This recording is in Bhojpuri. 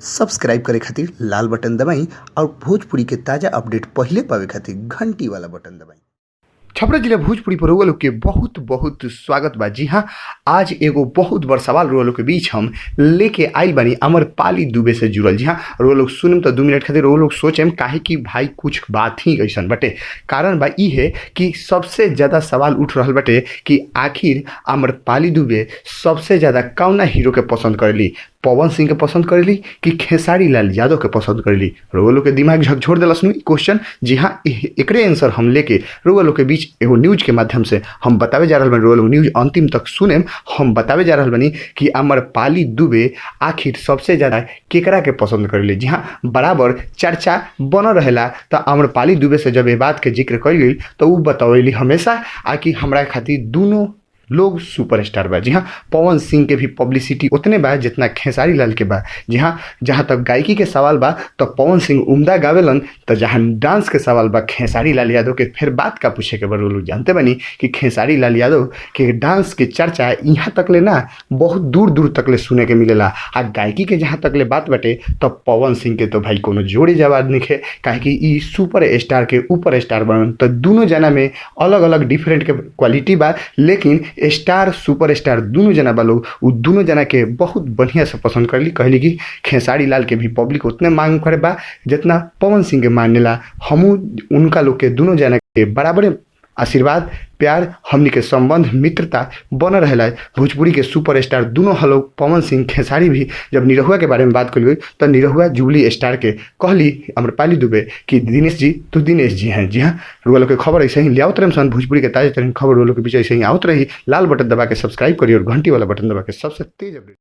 सब्सक्राइब करे खातिर लाल बटन दबाई और भोजपुरी के ताज़ा अपडेट पहिले पावे खातिर घंटी वाला बटन दबाई। छपरा जिला भोजपुरी पर रउआ लोग के बहुत बहुत स्वागत बा। जी हाँ, आज एगो बहुत बड़ सवाल रउआ लोग के बीच हम लेके आइल बानी अमरपाली दुबे से जुड़ल। जी हाँ, रउआ लोग सुनम तो 2 मिनट खातिर रउआ लोग सोचम काहे कि भाई कुछ बात ही ऐसन बटे। कारण बा ई है कि सबसे ज़्यादा सवाल उठ रहल बटे कि आखिर अमरपाली दुबे सबसे ज़्यादा कौना हीरो के पसंद करेली, पवन सिंह के पसंद करेली कि खेसारी लाल यादव के पसंद करेली। रउआ लोग के दिमाग झकझोर देलस नु ई क्वेश्चन। जी हाँ, एकरे आंसर हम लेके रउआ लोग के बीच एगो न्यूज के माध्यम से हम बतावे जा रहल बानी। रउआ लोग न्यूज अंतिम तक सुनेम। हम बतावे जा रहल बानी कि अमरपाली दुबे आखिर सबसे ज़्यादा केकरा के पसंद करेली। जी हाँ, बराबर चर्चा बनल रहेला। तो अमरपाली दुबे से जब ये बात के जिक्र कइल गइल तो उ बतौली हमेशा आ कि हमरा खातिर दुनो लोग सुपरस्टार बा। जी हाँ, पवन सिंह के भी पब्लिसिटी उतने बा जितना खेसारी लाल के बा। जी हाँ, जहाँ तक गायकी के सवाल बा तो पवन सिंह उम्दा गावेलन, तो जहाँ डांस के सवाल बा खेसारी लाल यादव के फिर बात का पूछे के बा। लोग जानते बानी कि खेसारी लाल यादव के डांस के चर्चा यहाँ तक ले ना बहुत दूर दूर तक ले सुने के मिलेला। आ गायकी के जहाँ तक ले बात बाटे तो पवन सिंह के तो भाई कोनो जोड़े जवाब नइखे, काहे कि ई सुपर स्टार के ऊपर स्टार बनन। तो दुनो जना में अलग अलग डिफरेंट के क्वालिटी बा, लेकिन स्टार सुपर स्टार दुनू जना बा लोग, उ दुनू जना के बहुत बढ़िया से पसंद करली। कहली कि खेसारी लाल के भी पब्लिक उतने मांग करे बा जितना पवन सिंह के मानेला। हमू उनका लोग के दुनू जना के बराबरे आशीर्वाद प्यार हमनी के संबंध मित्रता बनल रहेला। भोजपुरी के सुपर स्टार दुनों हलो पवन सिंह खेसारी भी जब निरहुआ के बारे में बात करी तो निरहुआ जुबली स्टार के कहली अम्रपाली दुबे कि दिनेश जी तो दिनेश जी हैं। जी हाँ, रउआ लोग के खबर ऐसे ही लियावत रहे सन। भोजपुरी के ताज़ा तरीन खबर रउआ लोग के बीच ऐसे ही आवत रही। लाल बटन दबा के सब्सक्राइब करी और घंटी वाला बटन दबा के सबसे तेज अपडेट।